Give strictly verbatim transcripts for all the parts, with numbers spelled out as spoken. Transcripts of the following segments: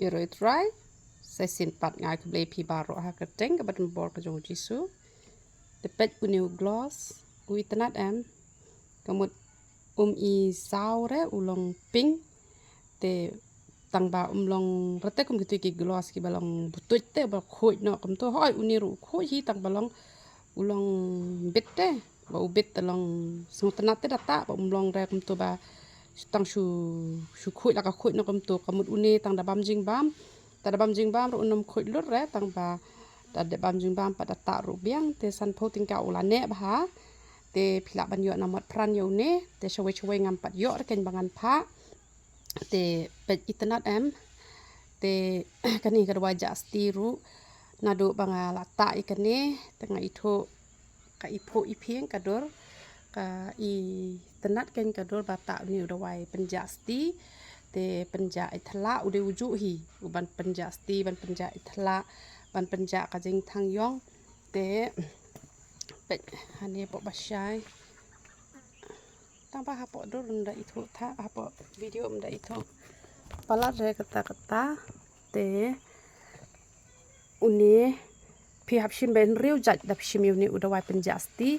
Ïaroh ïa u Trai. Sa shisien pat nga ai khublei ïa phi baroh ha ka kyrteng kaba donbor ka jong u Jisu. Te peit une u gloss, u itynnad em. Ka mut um i saw re, u long pink. Te tang ba um long rete kum kitu ki gloss kiba long butuit te ba khuid noh kumto. Hooid une ruh u khuid hi, tang ba long u long bit te, ba u bit te long sngewtynnad te da tah, ba um long re kumto ba tang shu, shu khuid la ka khuid noh kumto. Ka mut une tang da bam jingbam, tang da bam jingbam ruh un ym khuid lut re, tang ba da dep bam jingbam pat da tah ruh biang. Te sanphew tyngka u la neh bha. Te phi lah ban ïoh na Motphran ïa une. Te shawei shawei ngam pat ïoh re keiñ ba ngan phah. Te peit itynnad em. Te kane ka dawai jah sti ruh, naduh ba nga la tah ïa kane, te nga ithuh ka iphuh iphieng ka dur, ka itynnad keiñ ka dur ba tah une u dawai pynjah sti. Te pynjah ïa i thyllah, u dei u juh hi u ban pynjah sti, ban pynjah ïa i thyllah, ban pynjah ka jingthang ïong. Te peit hangne poh ba shai. Tang ba hapoh dur ym da ithuh tha, hapoh video ym da ithuh. Palat re kata kata. Te une phi hap shim ba hynriew jait da phi shim ïa une u dawai pynjah sti.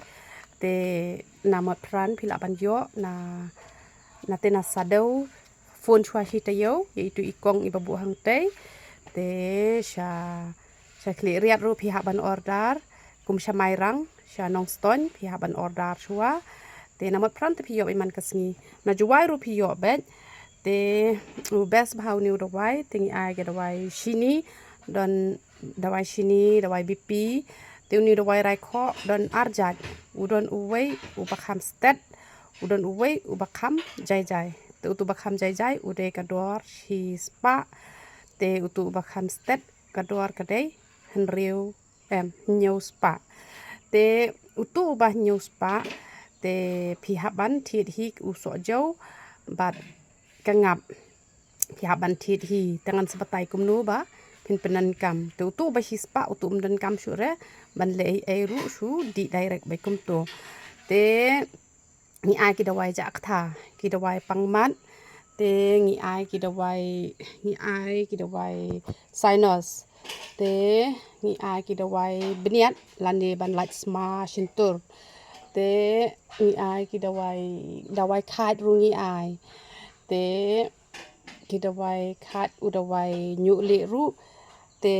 Te na Motphran phi lah ban ïoh na, na te na Shadow. Phone shuwa shi taïew ïa itu i kong iba buh hangtei. Te sha, sha Khliehriat ruh phi hap ban order. Kum sha Mairang, sha Nongstoiñ phi hap ban order shuwa. Te na Motphran te phi ïoh ba i man ka sngi. Na Jowai ruh phi ïoh beit. Te u best bha une u dawai, te ngi ai ka dawai shini, don dawai shini, dawai B P. Te une u dawai rai khoh don ar jait. U don uwei uba kham stet, u don uwei uba kham jai jai. Te utu ba kham jai jai u dei ka dor shi spah. Te utu uba kham stet ka dor ka dei hynriew, em, hynñiew spah. Te utu uba hynñiew spah te phi hap ban thied hi u sohjew bad ka ngap. Phi hap ban thied hi, te ngan sa batai kumno ba phin pyndonkam. Te utu uba shi spah utu um donkam shuh re ban leh ei ei ruh, shu dih direct beit kumto. Te ngi ai ki dawai jah ktha, ki dawai pangmat. Te ngi ai ki dawai, ngi ai ki dawai sinus. Te ngi ai ki dawai bniat lane ban lait sma shyntur. Te ngi ai ki dawai, dawai khaid ruh ngi ai. Te ki dawai khaid, u dawai ñiuh lieh ruh. Te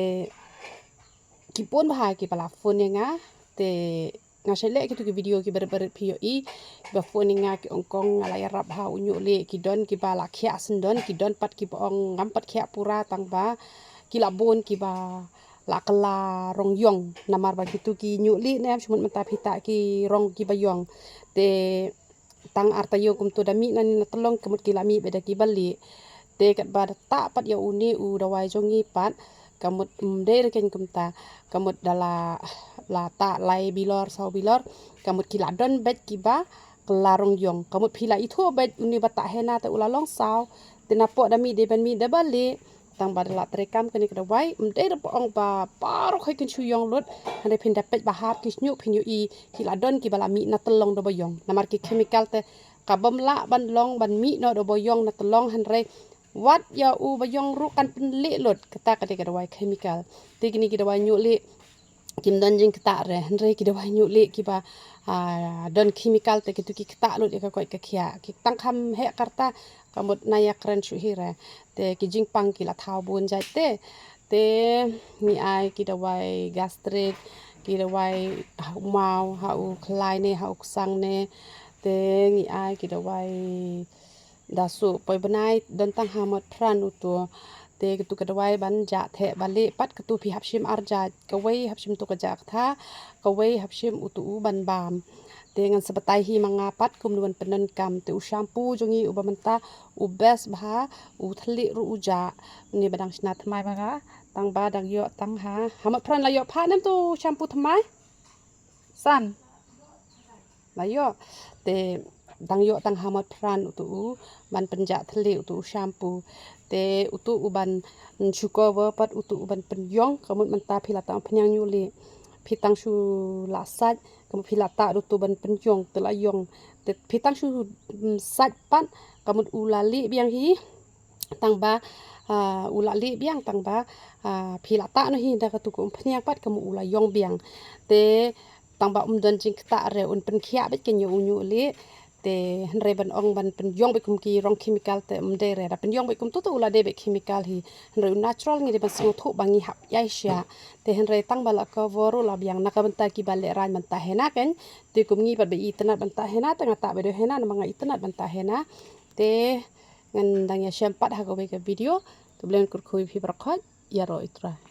ki bun bha kiba la phone ïa nga. Te nga shait leh kitu ki video kiba rit ba rit phi ïohi. Kiba phone ïa nga ki ong kong nga la ïarap ha u ñiuh lieh, ki don kiba la khiah syndon, ki don pat kiba ong ngam pat khiah pura, tang ba ki la bun kiba la kylla rong ïong namar ba kitu ki ñiuh lieh ne em, shu mut mynta phi tah ki rong kiba ïong. Te tang ar taïew kumto da mih na ne na tyllong, ka mut ki la mih beit da kiba lieh. Te katba da tah pat ïa une u dawai jong ngi pat, ka mut ym dei re keiñ kumta, ka mut da la, la tah lai bilor saw bilor, ka mut ki la don beit kiba kylla rong ïong. Ka mut phi la ithuh beit une ba tah hena te u la long saw. Te napoh da mih dei ban mih da ba lieh. Tang ba da la treikam kane ka dawai, ym dei re ba ong ba baroh hi kin shu ïong lut. Hynrei phin da peit ba hap ki shñiuh phin ïohi ki la don kiba la mih na tyllong da ba ïong. Namar ki chemical te ka bym lah ban long ban mih noh da ba ïong na tyllong, hynrei wat ïa u ba ïong ruh kan pynlieh lut. Kata ka dei ka dawai chemical. Te kine ki dawai ñiuh lieh kim don jingktah re, hynrei ki dawai ñiuh lieh kiba, ah, don chemical te kitu ki ktah lut ïa ka koit ka khiah. Ki tang kham heh ka rta, ka mut na ïakren shuh hi re. Te ki jingpang ki la thaw bun jait te. Te ngi ai ki dawai gastric, ki dawai ha u maw, ha u khlai ne, ha u ksang ne. Te ngi ai ki dawai da suk poi bnai, don tang ha Motphran utu. Te katu ka dawai ban jah theh ba lieh pat, katu phi hap shim ar jait, kawei hap shim tu ka jah ktha, kawei hap shim utu u ban bam. Te ngan sa batai hi ma nga pat kumno ban pyndonkam. Te u shampoo jong ngi uba mynta u best bha, u thylliej ruh u jah. Une ba dang shna thymmai ma nga, tang ba dang ïoh tang ha, ha Motphran la ïoh phah ne em tu shampoo thymmai? San. La ïoh. Te dang ïoh tang ha Motphran utu u ban pynjah thylliej, utu u shampoo. Te utu u ban shu cover pat utu u ban pynïong, ka mut mynta phi la tang pynïang ñiuh lieh, phi tang shu la sait, ka mut phi la tah da utu ban pynïong te la ïong. Te phi tang shu, mm, sait pat, ka mut u la lieh biang hi. Tang ba, ah, u la leh biang, tang ba, ah, phi la tah noh hi da katu ka umphniang pat, ka mut u la ïong biang. Te tang ba um don jingktah re un pynkhiah beit ka ñiuh u ñiuh leh. Te hynrei ban ong ban pynïong beit kum ki rong chemical te um dei re, da pynïong beit kumtu te u la dei beit chemical hi. Hynrei u natural ngi dei ban sngewthuh ba ngi hap ïai sha. Te hynrei tang ba la cover ruh la biang na ka bynta kiba lehraiñ ban tah henna kan. Te kum ngi pat ba itynnad ban tah henna, te nga tah beit henna namar nga itynnad ban tah henna. Te ngan dang ïa shem pat ha kawei ka video. To Blei un kyrkhu ïa phi baroh khoit. Ïaroh ïa u Trai.